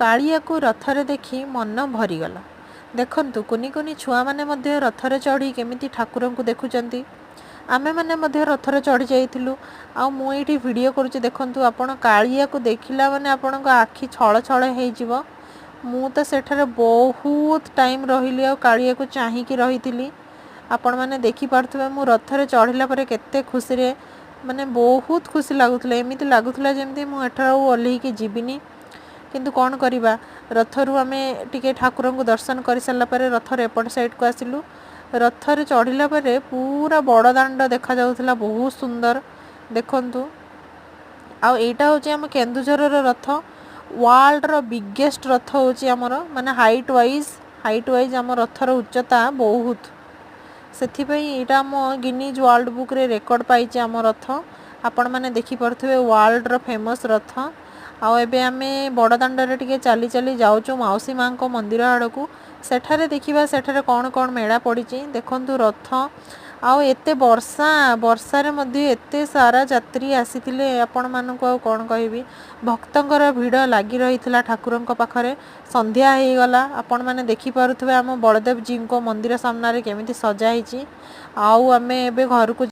କାଳିଆକୁ ରଥରେ ଦେଖି ମନ ଭରିଗଲା। ଦେଖନ୍ତୁ, କୁନି କୁନି ଛୁଆମାନେ ମଧ୍ୟ ରଥରେ ଚଢ଼ି କେମିତି ଠାକୁରଙ୍କୁ ଦେଖୁଛନ୍ତି। ଆମେମାନେ ମଧ୍ୟ ରଥରେ ଚଢ଼ି ଯାଇଥିଲୁ ଆଉ ମୁଁ ଏଇଠି ଭିଡ଼ିଓ କରୁଛି। ଦେଖନ୍ତୁ ଆପଣ, କାଳିଆକୁ ଦେଖିଲା ମାନେ ଆପଣଙ୍କ ଆଖି ଛଳ ଛଳ ହେଇଯିବ। ମୁଁ ତ ସେଠାରେ ବହୁତ ଟାଇମ୍ ରହିଲି ଆଉ କାଳିଆକୁ ଚାହିଁକି ରହିଥିଲି। ଆପଣମାନେ ଦେଖିପାରୁଥିବେ, ମୁଁ ରଥରେ ଚଢ଼ିଲା ପରେ କେତେ ଖୁସିରେ, ମାନେ ବହୁତ ଖୁସି ଲାଗୁଥିଲା। ଏମିତି ଲାଗୁଥିଲା ଯେମିତି ମୁଁ ଏଠାରୁ ଆଉ ଓହ୍ଲେଇକି ଯିବିନି। କିନ୍ତୁ କ'ଣ କରିବା? ରଥରୁ ଆମେ ଟିକେ ଠାକୁରଙ୍କୁ ଦର୍ଶନ କରିସାରିଲା ପରେ ରଥର ଏପଟ ସାଇଡ଼କୁ ଆସିଲୁ। ରଥରେ ଚଢ଼ିଲା ପରେ ପୁରା ବଡ଼ ଦାଣ୍ଡ ଦେଖାଯାଉଥିଲା, ବହୁତ ସୁନ୍ଦର। ଦେଖନ୍ତୁ, ଆଉ ଏଇଟା ହେଉଛି ଆମ କେନ୍ଦୁଝରର ରଥ। ୱାର୍ଲଡର ବିଗେଷ୍ଟ ରଥ ହେଉଛି ଆମର, ମାନେ ହାଇଟ୍ ୱାଇଜ୍ ଆମ ରଥର ଉଚ୍ଚତା ବହୁତ। ସେଥିପାଇଁ ଏଇଟା ଆମ ଗିନିଜ୍ ୱାର୍ଲଡ ବୁକ୍ରେ ରେକର୍ଡ଼ ପାଇଛି ଆମ ରଥ। ଆପଣମାନେ ଦେଖିପାରୁଥିବେ, ୱାର୍ଲଡର ଫେମସ୍ ରଥ। ଆଉ ଏବେ ଆମେ ବଡ଼ ଦାଣ୍ଡରେ ଟିକେ ଚାଲି ଚାଲି ଯାଉଛୁ ମାଉସୀ ମାଙ୍କ ମନ୍ଦିର ଆଡ଼କୁ। ସେଠାରେ ଦେଖିବା ସେଠାରେ କ'ଣ କ'ଣ ମେଳା ପଡ଼ିଛି। ଦେଖନ୍ତୁ ରଥ। ଆଉ ଏତେ ବର୍ଷା, ବର୍ଷାରେ ମଧ୍ୟ ଏତେ ସାରା ଯାତ୍ରୀ ଆସିଥିଲେ, ଆପଣମାନଙ୍କୁ ଆଉ କ'ଣ କହିବି। ଭକ୍ତଙ୍କର ଭିଡ଼ ଲାଗି ରହିଥିଲା ଠାକୁରଙ୍କ ପାଖରେ। ସନ୍ଧ୍ୟା ହେଇଗଲା। ଆପଣମାନେ ଦେଖିପାରୁଥିବେ, ଆମ ବଳଦେବଜୀଙ୍କ ମନ୍ଦିର ସାମ୍ନାରେ କେମିତି ସଜା ହେଇଛି। ଆଉ ଆମେ ଏବେ ଘରକୁ